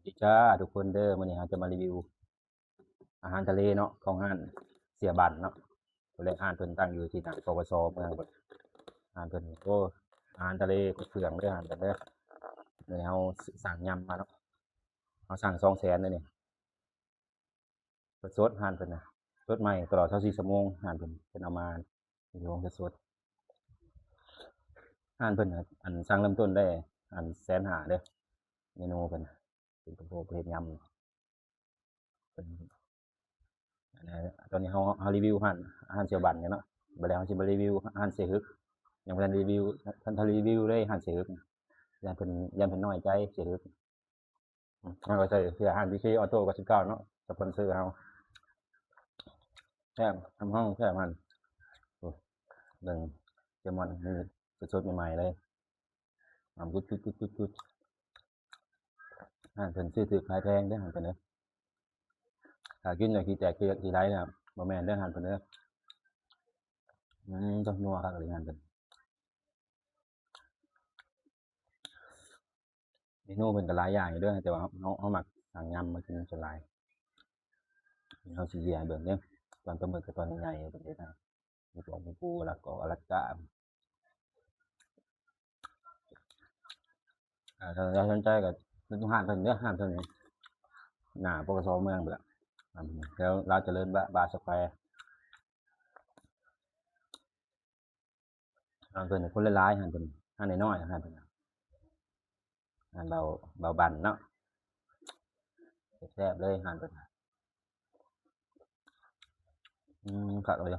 ດີຈ້າທຸກຄົນເດີ ມື້ນີ້ເຮົາຈະມາຣີວິວອາຫານທະເລເນາະ ຂອງຮ້ານເສຍບັນເນາະ. ແລະ ຮ້ານເພິ່ນຕັ້ງຢູ່ທີ່ໜ້າ ປກສ ເມືອງພຸ້ນ. ຮ້ານເພິ່ນ ໂອ້ ອາຫານທະເລຄົບເຄື່ອງເດີ ຮ້ານເພິ່ນເດີ. ມື້ນີ້ເຮົາສັ່ງຍຳມາເນາະ ເຮົາສັ່ງສອງແສນເດີນີ້. ສົດໆ ຮ້ານເພິ່ນນະ ສົດໃໝ່ຕະຫຼອດຊາວສີ່ຊົ່ວໂມງ. ຮ້ານເພິ່ນ ເພິ່ນເອົາມາຢູ່ລົງສົດໆ. ຮ້ານເພິ່ນນະ ອັນ ສັ່ງເລີ່ມຕົ້ນໄດ້ ອັນ ແສນຫ້າເດີ ເມນູເພິ່ນນະ ເປັນປະເພດຍຳ. ເພິ່ນ ອັນ ຕອນນີ້ເຮົາ ເຮົາຣີວິວຮ້ານ ຮ້ານເຊວບັນຢູ່ເນາະ. ບັດແລ້ວເຮົາຊິມາຣີວິວຮ້ານເຊຮຶກ. ຍັງບໍ່ທັນຣີວິວ ທັນ ທັນຣີວິວເລີຍຮ້ານເຊຮຶກ. ຢ້ານເພິ່ນ ຢ້ານເພິ່ນນ້ອຍໃຈເຊຮຶກ. ເຮົາກໍໃສ່ເສື້ອຮ້ານ ບີເຄ ອໍໂຕ້ ເກົ້າສິບເກົ້າເນາະ ສະປອນເຊີເຮົາ. ແຊບ ທຳເຮົາແຊບຫັ້ນ. ໂອ້ ເບິ່ງ ແຊລມອນ ນີ້ ສົດໆ ໃໝ່ໆ ເລີຍ. ຫອມກຸດໆໆໆ. ຮ້ານເພິ່ນຊື້ຖືກຂາຍແພງເດີ ຮ້ານເພິ່ນເດີ. ຖ້າກິນແລ້ວຂີ້ແຕກຂີ້ໄຫຼນະ ບໍ່ແມ່ນເດີ ຮ້ານເພິ່ນເດີ. ອືມ ຕົວະ ນົວຄັກອີ່ຫຼີຮ້ານເພິ່ນ. ເມນູເພິ່ນກໍຫຼາຍຢ່າງຢູ່ເດີ ແຕ່ວ່າເຮົາ ເຮົາມັກສັ່ງຍຳມາກິນສ່ວນຫຼາຍ. ເຮົາຊິເລຍໃຫ້ເບິ່ງເດີ ຕອນປາໝຶກກັບຕອນໃຫຍ່ໆ ເພິ່ນເຮັດນະ. ມີພວກໝູປູ ລະກອ ອາລາສກາ. ອ່າ ຖ້າສົນໃຈກໍໄປຫາຮ້ານເພິ່ນເດີ ຮ້ານເພິ່ນຢູ່ໜ້າ ປກສ ເມືອງພຸ້ນລະ ແຖວລາວຈະເລີນ ບາ ບາສະແຄ. ຮ້ານເພິ່ນຄົນຫຼາຍໆ ຮ້ານເພິ່ນ ຮ້ານນ້ອຍໆ ຮ້ານເພິ່ນ ຮ້ານເບົາ ເບົາບັນເນາະ. ແຊບໆ ເລີຍຮ້ານເພິ່ນ. ອືມ ຄັກເລີຍ